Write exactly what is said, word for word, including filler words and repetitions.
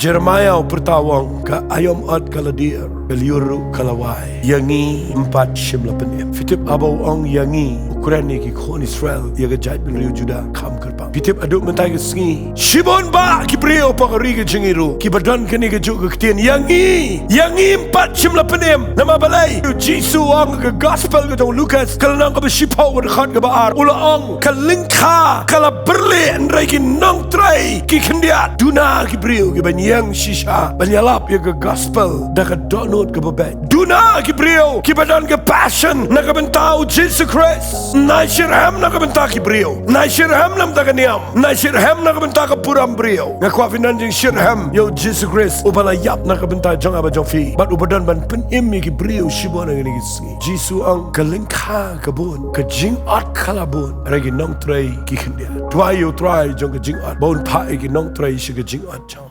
Jeremiah u pyrta u ong, ka aïom ot ka la dier, ka lyiur ruh ka la wai. Ïa ngi ym pat shym la pynim. Phi tip haba u ong ïa ngi, u kren ïa ki khun Israel, ïa ka jaitbynriew Judah, kham kyrpang. Phi tip haduh mynta ka sngi, shibun bah ki briew hapoh ka ri ka jong ngi ruh, kiba don kane kajuh ka ktien, ïa ngi, ïa ngi ym pat shym la pynim. Namar balei? U Jisu u ong ha ka gospel ka jong u Lukas, ka lynnong kaba shiphew, ka dkhot kaba ar, u la ong, ka lyngkha ka la byrlih, hynrei ki nongtrei ki khyndiat. Duna ki briew kiban ïeng shisha ban ïalap ïa ka gospel da ka dohnud kaba beit. Duna ki briew kiba don ka passion na ka bynta u Jisu Khrist. Ym nai shitrhem na ka bynta ki briew, ym nai shitrhem na ka bynta ka niam, ym nai shitrhem na ka bynta ka burom briew. Nga kwah phin don jingshitrhem ïa u Jisu Khrist, uba la ïap na ka bynta jong nga bad jong phi, bad uba don ban pynim ïa ki briew shibun ha kine ki sngi. Jisu u ong, ka lyngkha ka bun, ka jingot ka la bun, hynrei ki nongtrei ki khyndiat. Duwai ïa u Trai jong ka jingot, ba un phah ïa ki nongtrei sha ka jingot jong